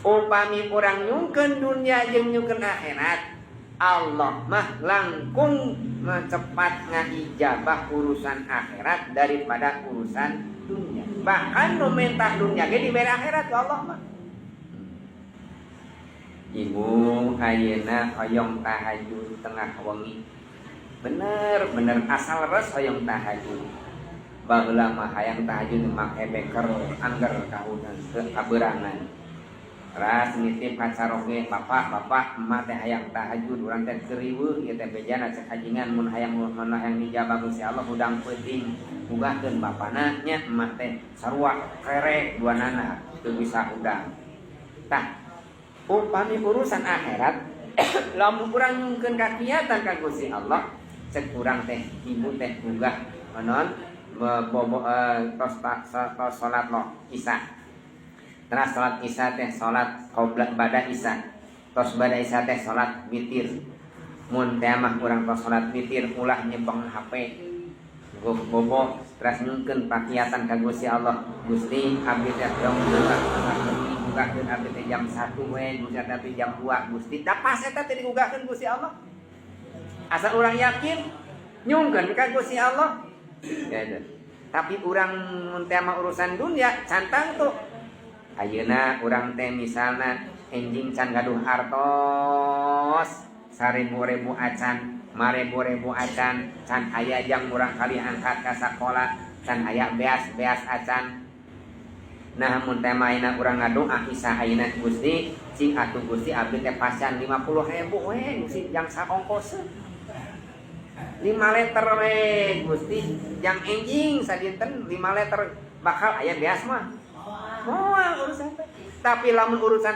Upami urang nyungkeun dunia jeung nyungkeun akhirat, Allah mah langkung cepat ngaijabah urusan akhirat daripada urusan dunia. Bahkan nu mentah dunia ge dibere akhirat ku Allah mah. Ibu ayeuna hoyong tahajud tengah wengi. Bener bener asal res hoyong tahajud. Baheula mah hayang tahajud make beker angger kahudang kabeurangan. Ras nitip kacaroge, "Bapak, bapak, emak teh hayang tahajud, urang teh riweuh ieu teh." Bejana cek hajingan, mun hayang dijabah Gusti Allah hudang peuting, ugahkeun bapana nya. Emak teh sarua kerek dua nana teu bisa hudang. Tah, upami urusan akhirat, lamun urang nyungkeun kakiatan ka Gusti Allah, cek urang teh ibu teh ugah naon bobo, tos tos salat lo Isya. Terus salat Isya teh salat qobla bada Isya. Tos bada Isya teh salat witir. Mun teh mah urang tos salat witir ulah nyebeng HP. Bobo terus nyungkeun pakiatan ka Gusti Allah. "Gusti, abdi teh hoyong gugahkeun abdi teh jam 1 we, Gusti, abdi jam 2, Gusti." Da pas eta teh digugahkeun Gusti Allah. Asal urang yakin nyungkeun ka Gusti Allah. Ya, tapi urang mun teh mah urusan dunia cantang tuh. Ayeuna urang teh misalna enjing can gaduh artos 1000 ribu acan, 5000 ribu acan, can aya jang murang kali angkat ka sakola, can aya beas beas acan. Nah, mun teh ayeuna urang ngadoa Isya ayeuna, "Gusti, cing atuh Gusti, abdi teh pasihan 50.000 we, Gusti, jang saongkoseun 5 liter we, Gusti, jang enjing sadinten 5 liter bakal aya beas mah." Moal urusan teh. Tapi lamun urusan